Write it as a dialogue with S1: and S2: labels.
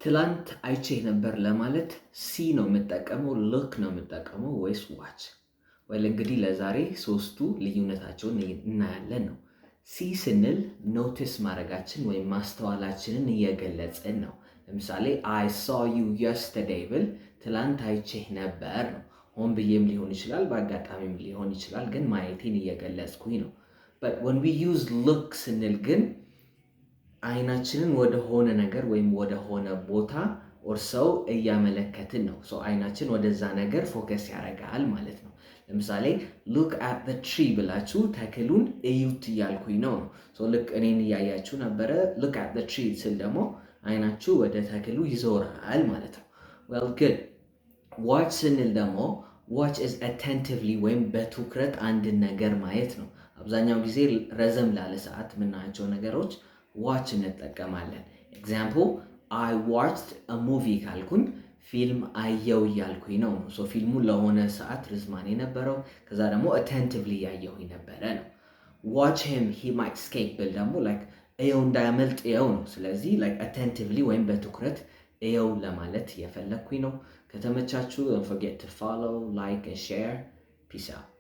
S1: ትላንት አይቼህ ነበር ለማለት see ነው የምጠቀመው፣ look ነው የምጠቀመው ወይስ watch? Well፣ እንግዲህ ለዛሬ ሶስቱ ልዩነታቸውን እናያለን ነው። See ስንል notice ማድረጋችን ወይም ማስተዋላችንን እየገለጽን ነው። ለምሳሌ "I saw you yesterday" ብል ትላንት አይቼህ ነበር ነው። ሆን ብዬም ሊሆን ይችላል፣ በአጋጣሚም ሊሆን ይችላል፣ ግን ማየቴን እየገለጽኩኝ ነው። But when we use look ስንል ግን አይናችንን ወደ ሆነ ነገር ወይም ወደ ሆነ ቦታ or ሰው እያመለከትን ነው። So አይናችን ወደዛ ነገር focus ያደርጋል ማለት ነው። ለምሳሌ "Look at the tree" ብላችሁ ተክሉን እዩት እያልኩኝ ነው። So ልክ እኔን እያያችሁ ነበረ። "Look at the tree" ስል ደግሞ አይናችሁ ወደ ተክሉ ይዞራል ማለት ነው። Well፣ good። Watch ስንል ደግሞ watch is attentively ወይም በትኩረት አንድን ነገር ማየት ነው። አብዛኛው ጊዜ ረዘም ላለ ሰዓት የምናያቸው ነገሮች watch እንጠቀማለን። Example፣ "I watched a movie" ካልኩኝ ፊልም አየው እያልኩኝ ነው። So ፊልሙን ለሆነ ሰዓት ርዝማኔ ነበረው፣ ከዛ ደግሞ attentively እያየሁኝ ነበረ ነው። "Watch him, he might escape" ብል ደግሞ like እየው፣ እንዳያመልጥ እየው ነው። ስለዚህ like attentively ወይም በትኩረት እየው ለማለት እየፈለግኩኝ ነው። ከተመቻችሁ don't forget to follow, like and share. Peace out.